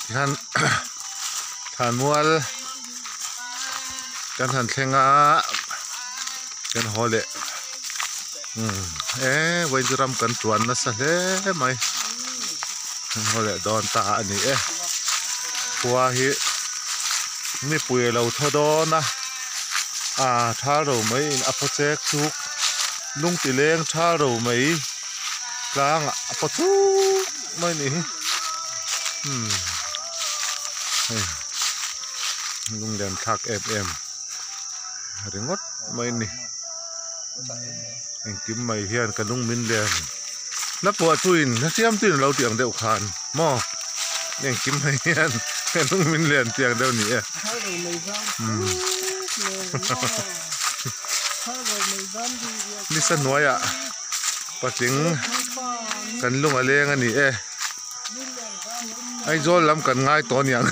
Tikhan thlanmual kan han thleng a kan haw leh umm e vawiin kan tuan nasa hle mai kan haw leh dawn ta a ni e khua hi mipui a lo thaw dawn a ah thal ro mai in a paw chek chuk lung ti leng thal ro mai tlangah a paw chuk mai a nih hi umm hei lunglen thlak em em ringawt mai a ni engkim mai hian ka lung min len la pawh chuin la siam tuin a lo tih ang deuh khan maw engkim mai hian ka lung min len tih ang deuh a ni e umm nisa hnuaiah patling kan lung a leng a ni e Aizawl lam kan ngai tawh aniang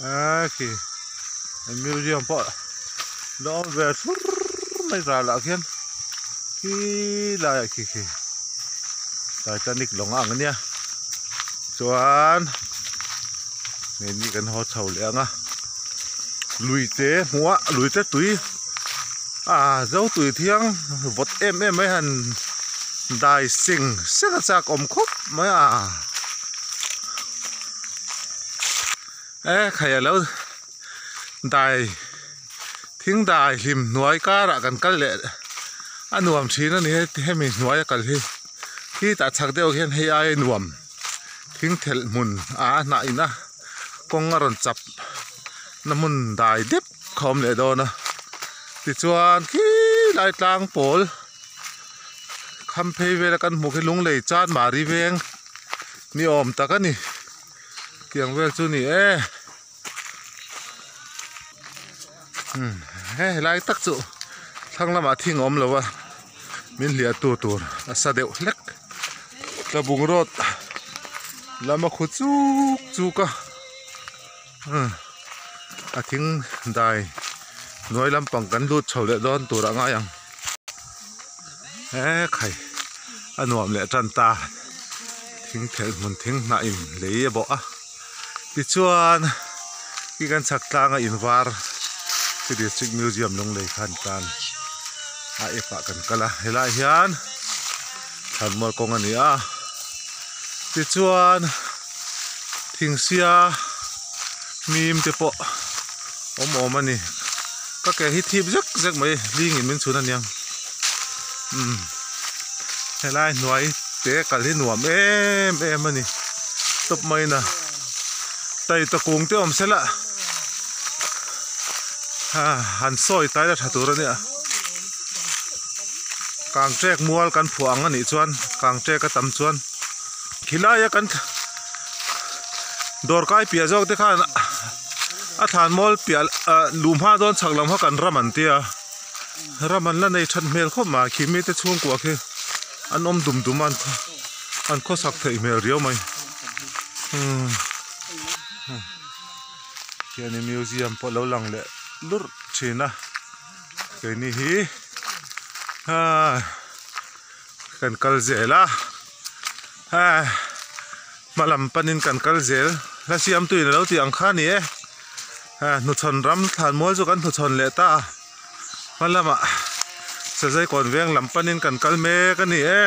a khi museum pawh la awm ve thur mai ralah khian khi laiah khi khi titanic lawng a ang ania chuan keini kan haw chho leh ang a lui te hmuh a lui te tui ah zo tui thiang vawt em em mai han dai sing seng a chak awm khawp mai a. E khai a lo dai thing dai hlim hnuai karah kan kal leh a nuam thin a ni hemi hnuai a kal hi khitah chhak deuh hian hei aia nuam thing thelh hmun a hnah in a kawng a rawn chap na hmun dai dep kha awm leh dawn a tichuan khilai tlang pawl kham phei vel a kan hmuh khi lunglei chan mari veng ni awm tak a ni tiang vel chu ni e umm he helai tak chu thlang lamah thing a awm lo a min hliah tu tur a sa deuh hlek tlabung road lam a khu chuk chuk a umm a thing dai hnuai lampang kan lut chho leh dawn tur a ngai ang he khai a nuam leh tan ta thing thelh hmun thing hnah in lei a bawh a tichuan khi kan chhak tlang a in var khi district museum lunglei khan tan a ep ah kan kal a helai hian thlanmual kawng a ni a tichuan thingsia mim te pawh awm awm a ni ka ke hi thip zek zek mai hling in min chhun a niang umm helai hnuai te kal hi nuam em em a ni tawp mai na taita kung te awm sela ha han sawi tai la tha tur a nia kangtrek mual kan phuah ang a nih chuan kangtrek a tam chuan khilai a kan dawr kai piah zawk te khan a thlan mawl piah ah luh hma dawn chhak lam kha kan ram an tia ram an la nei that hmel khawp mai khi mite chhungkua khi an awm dum dum a an khawsak theih hmel riau mai umm khianin museum pawh a lo lang leh lurh thin a keini hi ah kan kal zel a ah hma lam panin kan kal zel hla siamtuin a lo tih ang kha a ni e ah hnuchhawn ram thlanmual chu kan hnuchhawn leh ta a hma lamah sazaikawn veng lam panin kan kal mek a ni e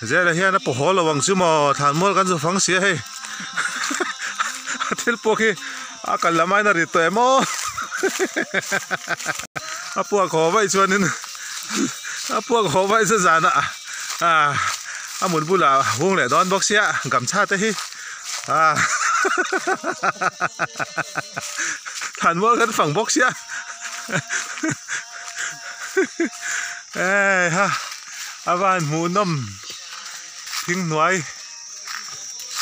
zela hian a paw haw lo ang chu maw thlanmual kan zu fang sia hei a thil pawh khi a kal lam aiin a rit tawh em aw a puak haw vaih chuanin a puak haw vaih chu zanah ah a mut bulah hung leh dawn bawk sia gamchha te hi ah thlanmual kan fang bawk sia eh ha a van hmuhnawm thing hnuai.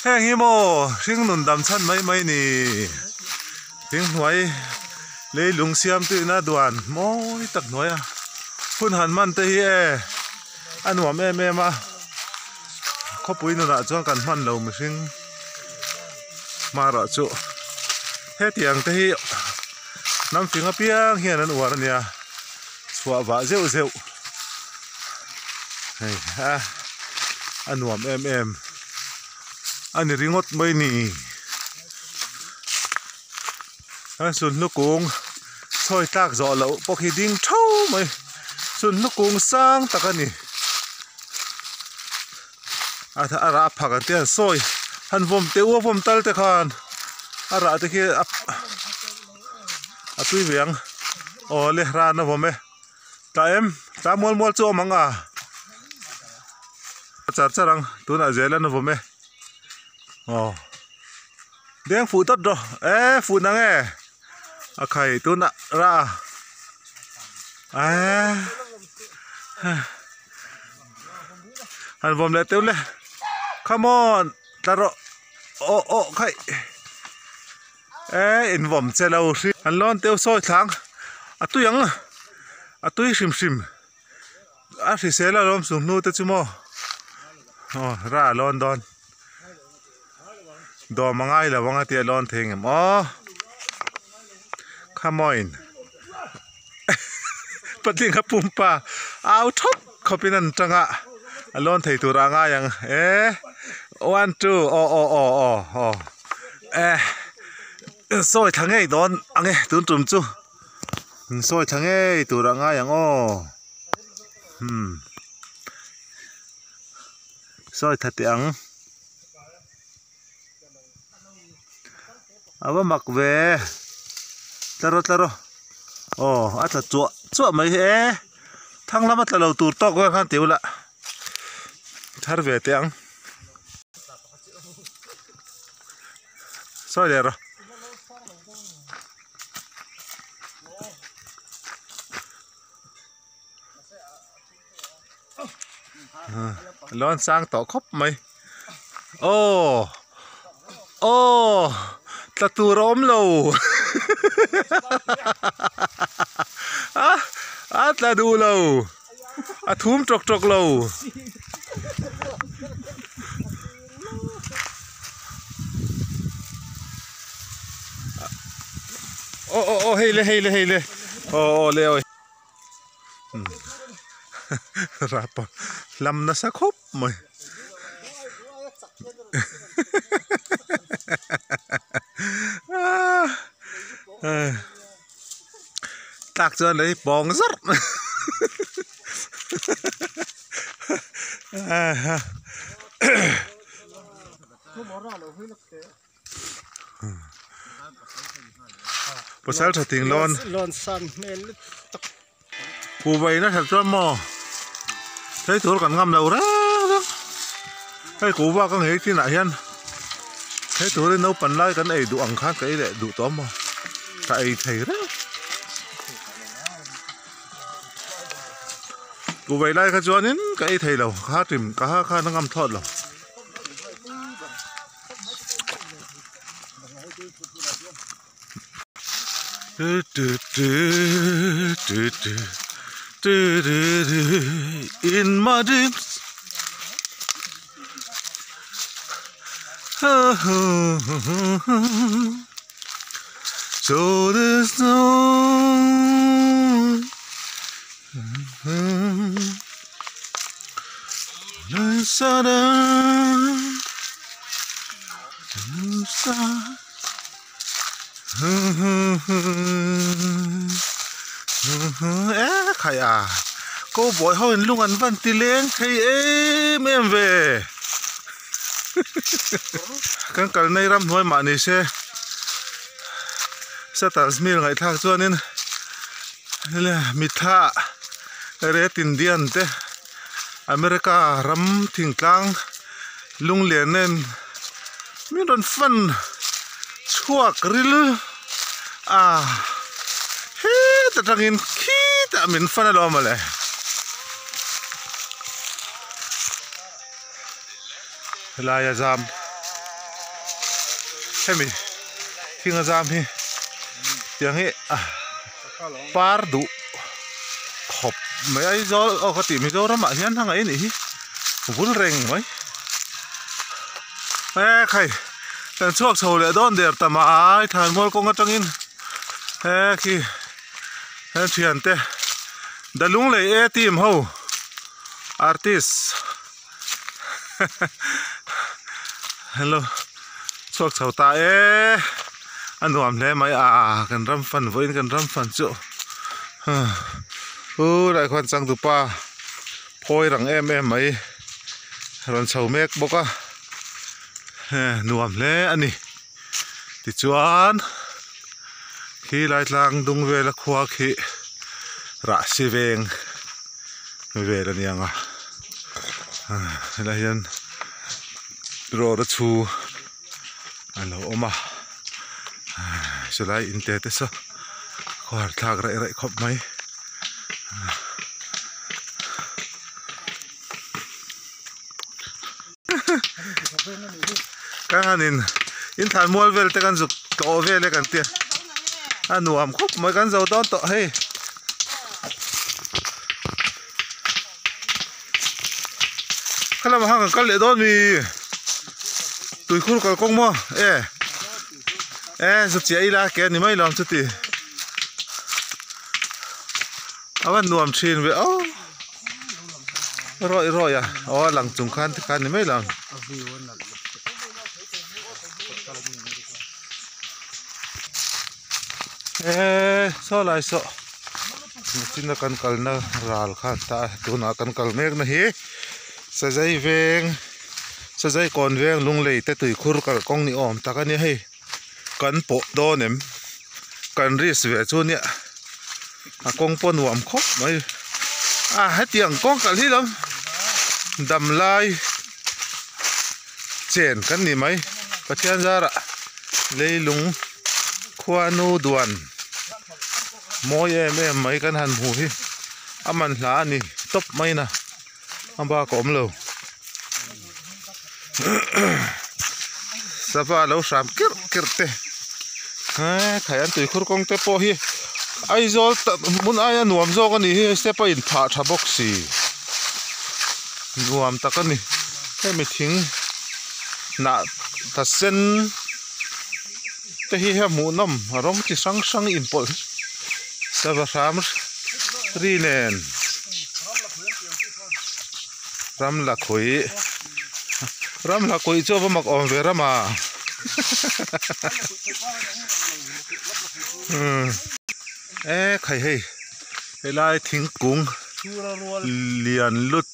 Heng hi maw hringnun dam chhan mai mai ni thing hnuai leilung siam tuina duan mawi tak hnuai a hun han hman te hi e a nuam em em a khawpui nunah chuan kan hman lo mihring hmarawh chu hetiang te hi hnam fing apiang hian an uar a nia chhuah vah zeuh zeuh. Hei a. A nuam em em a ni ringawt mai ni. A sunhlu kung sawi tlak zawh loh pawh khi ding tho mai sunhlu kung sang tak a ni. A a rah a phak ang te an sawi han vawm teh u a vawm tal te khan a rah te khi a a tui ve ang aw le ran a vawm e tah em tah mual mual chu a awm ang a char char ang tunah zel an vawm e aw deng fuh tawt rawh e fuh nang e a khai tunah rah a e. Han vawm leh teuh le come on tla rawh aw aw khaih eh in vawm che lo hri an lawn teuh sawi thlang a tui ang a tui hrim hrim a hrisel a lawm chung hnu te chu maw aw ra a lawn dawn dawm a ngai lo ang a tia lawn thei ang em aw come on. Patling a pumpa au thawp khawpin an tang a a lawn thei tur a ngai ang e one two aw aw aw aw aw e sawi thla ngei dawn ang e tun tum chu sawi thla ngei tur a ngai ang aw hmm sawi thla teh ang. A va mak ve tla rawh tla rawh aw a tla chuah chuah mai hi e thang lama tla lo tur tawk vel khan tih ula thar ve teh ang sawi leh rawh. Lawn sang tawh khawp mai aw aw tla tur a awm lo a a tla duh lo a thum tawk tawk lo. Aw aw aw hei le hei le hei le aw aw le awi. Rapa hlam nasa khawp mai tlak chuan lei pawng zawrh Pasal tha ting lawn. Lawn san hmel lutuk. Ku vai na that chuan maw thei tur kan ngam lo reng reng. Hei ku va ka nghei chinah hian thei turin naupan lai kan ei duh ang khan ka ei leh duh tawh maw ka ei thei reng. Ku vai lai kha chuanin ka ei thei lo ka ha tim ka ha khan a ngam thlawt lo. In my dreams So there's no E khai a cowboy ho in lung an van ti leng thei em em ve kan kal nei ramhnuai mah ni se Shutters mil ngaihthlak chuanin mitthla Red Indian te America ram thingtlang lunglen nen min rawn fan chhuak ril a heta tangin khitah min fan alawm mawle. Helaia zam hemi thinga zam hi tiang hi par duh khawp mai Aizawl aw ka tih Mizoramah hian a ngaih a nih hi vul reng mai e khai kan chhuak chho leh dawn der ta mai Thlanmual kawng atangin he khi he thiante Dalunglei A team ho artist. Hello chhuak chho ta e a nuam hle mai a kan ram fan vawiin kan ram fan chu u lai khuan changtupa phawi rang em em mai rawn chho mek bawk a nuam hle a ni tichuan khi lai tlang dung vela khua khi rahsi veng vel a ni ang a helai hian road a chhu a lo awm a chulai in te te saw khawhar thlak raih raih khawp mai. Kan han in in thlan mual vel te kan zuk tawh vel e kan tia a nuam khawp mai kan zo dawn tawh hei. Khalam ah khan kan kal leh dawn mi tuikhur kalkawng maw e e zuk chiah ila ke a ni mai lo ang chuti a va nuam thin ve aw rawih rawih a aw a lang chung khan tikhan a ni mai lo ang. Eee saw lai saw nachina kan kalna ral kha an ta a tunah kan kal mek na hi sazai veng sazai kawn veng lunglei te tuikhur kalkawng ni awm tak a nia hei kan pawh dawn em kan risk ve chu nia a kawng pawh nuam khawp mai a hetiang kawng kal hi lam dam lai chen kan ni mai Pathian zarah leilung khuanu duan mawi em em mai kan han hmuh hi a man hla a ni tawp mai na a bak a awm lo sava lo hram kirh kirh te eee khai an tuikhur kawng te pawh hi Aizawl hmun aia nuam zawk a nih hi step a inphah tha bawk si. Nuam tak a ni hemi thing hnah ta sen te hi hei hmuhnawm a rawng chi hrang hrang inpawlh sava hram ri nen ram lakhuih ram lakhuih chu a va mak awm ve ram a e khai hei. Helai thingkung lian lut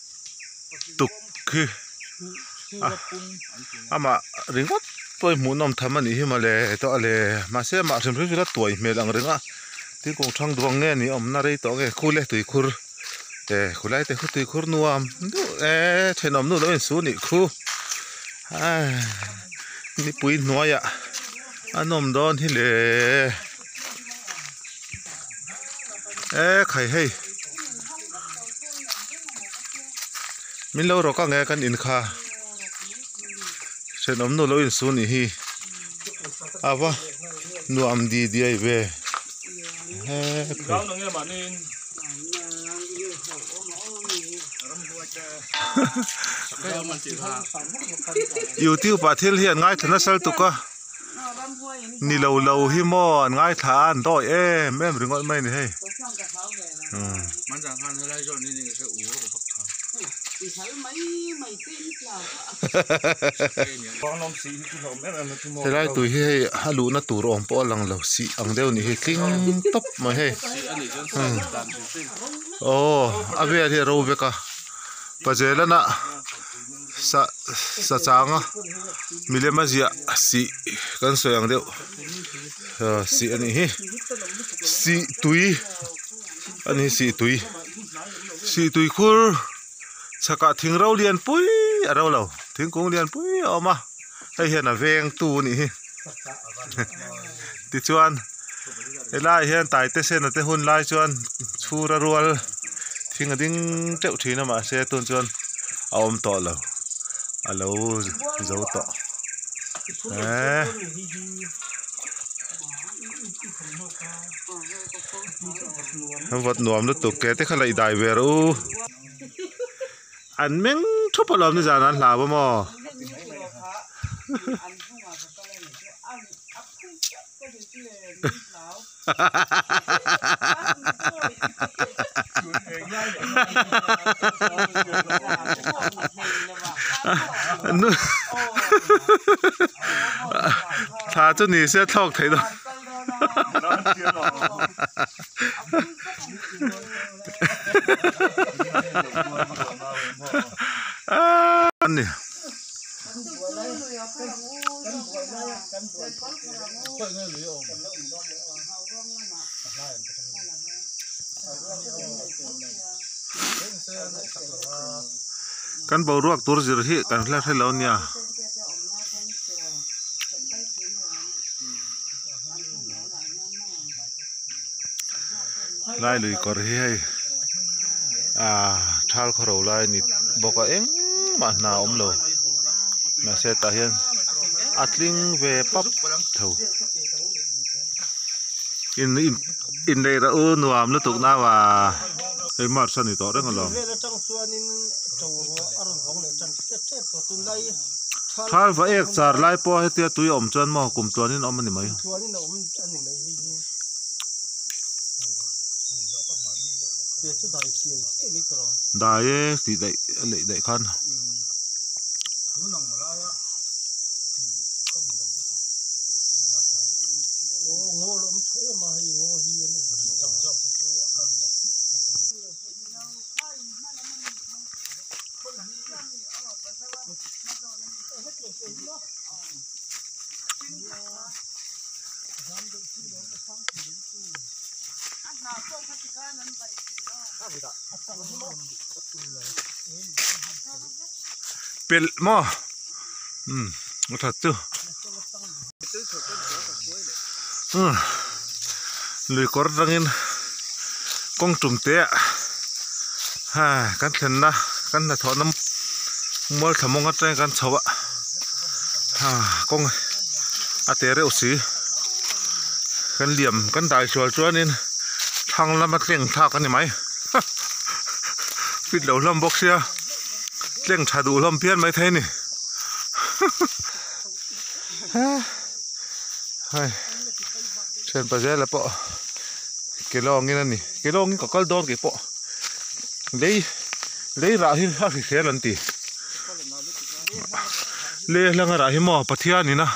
tuk hi amah ringawt pawh hi hmuhnawm tham a nih hi mawle tawh a le mahse amah hrim hrim chu la tuai hmel ang reng a thingkung thang duang nge ni awmna rei tawh nge khu le tuikhur e khulai te khu tuikhur nuam deuh e thenawm nu lo insu nih khu nipui hnuaiah a nawm dawn hi le. E khai hei min lo rawk ang e kan in kha thenawm nu lo insu nih hi a va nuam di diai ve he khai youtube ah thil hi an ngaithla nasa lutuk a. Ni lo lo hi maw an ngaithla a an dawi em em ringawt mai a ni hei helai tui hi hei a luhna tur awm pawh a lang lo sih ang deuh a nih hi tling tawp mai hei aw a vel hi a ro vek a pazelana. Sa sa changa milem a ziah sih kan sawi ang deuh ah sih a nih hi sih tui a ni sih tui sih tui khur chhakah thing ro lian pui a ro lo thingkung lian pui a awm a hei hian a veng tu a nih hi tichuan helaiah hian taite sena te hun lai chuan chhura rual thing a ding teuh thin a mahse tun chuan a awm tawh lo a lo zo tawh eee vat nuam lutuk ke te kha laih dai ve rawh u an meng thup alawm nizan an hlau a maw. Thla chu ni se thlawk theih dawn. Ani. Kan boruak tur zir hi kan hla hre lo nia. Lai lui kawr hi hei ah thal khaw ro lai a ni bawk a engmah hna a awm lo mahse tah hian a tling ve pap tho in inneih rah u nuam lutuk nau a hei march a ni tawh reng alawm. Thal va ek char lai pawh hetia tui a awm chuan maw kum tluanin a awm a ni mai. Dai e tih daih a leih daih khan. Pelh maw umm a that chu umm lui kawr atangin kawng tum te ah ha kan thlenna kan hnathawhna mual thla mawng atangin kan chho a ha kawng a te reuh si kan liam kan dai sual chuanin thlang lama tleng thlak a ni mai fit lo hlawm bawk sia tleng tha duh hlawm phian maithei a ni hei thianpa zela pawh ke lawngin a ni ke lawngin ka kal dawn kei pawh lei lei rah hi a hrisel an ti lei hlanga rah hi maw Pathian ina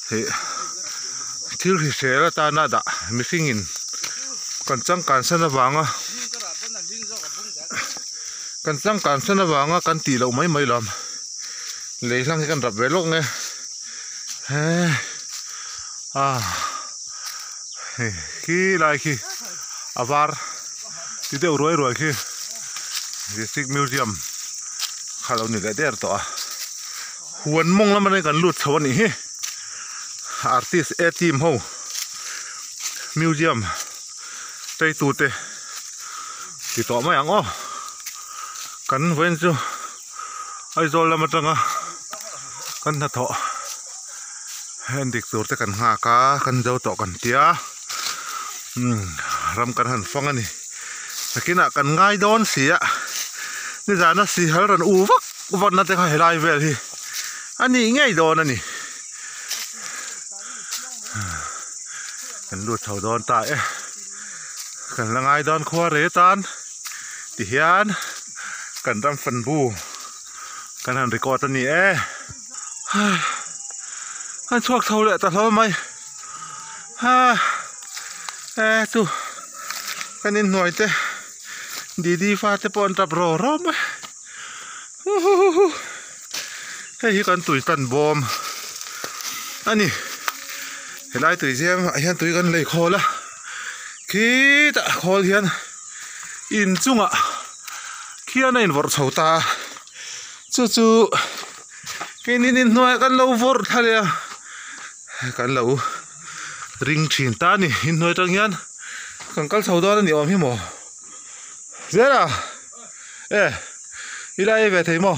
heh thil hrisel atana dah mihring in kan changkan san avanga kan changkan san avanga kan tih loh mai mai lam lei hlang hi kan rap ve lawk nge he a hei khi lai khi a var ti deuh ruai ruai khi district museum kha lo ni leh der tawh a huan mawng lam atangin kan lut chho a nih hi artist a team ho museum teitu te ti tawh mai ang aw kan vawiin chu Aizawl lam atanga kan hnathawh en dik tur te kan nghak a kan zo tawh kan tia umm ram kan han fang a ni nakinah kan ngai dawn si a nizana sihal rawn u vak vak na te kha helai vel hi a nih ngei dawn a ni kan lut chho dawn ta e kan la ngai dawn khua re tan tihian kan ram fan bu kan han record a ni e an chhuak chho leh ta hlawm mai ha e chu kan inhnuai te didi fa te pawh an tap rawh rawh mai huhuhu hei hi kan tui tan bawm a ni helai tui zem ah hian tui kan lei khawl a khitah khawl hian inchungah khian a invawrh chho ta a chu chu keini inhnuaiah kan lo vawrh thla leh a kan lo ring thin ta a ni inhnuai atang hian kan kal chho dawn a ni awm hi maw zela e i la ei ve thei maw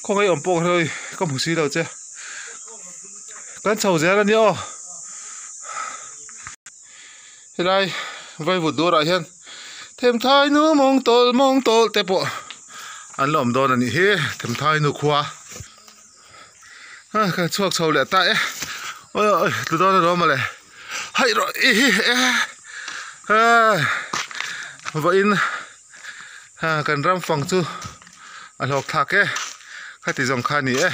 khawngaih awm pawh ka hre ka hmu si lo che kan chho zel a nia aw. Helai vaivut durah hian Themthai nu mawng tawlh mawng tawlh te pawh an la awm dawn a nih hi Themthai nu khua a kan chhuak chho leh ta e awi awi tlu dawn alawm mawle haih rawh i hi e vawiin kan ram fang chu a hlawk thlak e. Khati zawng kha a ni e.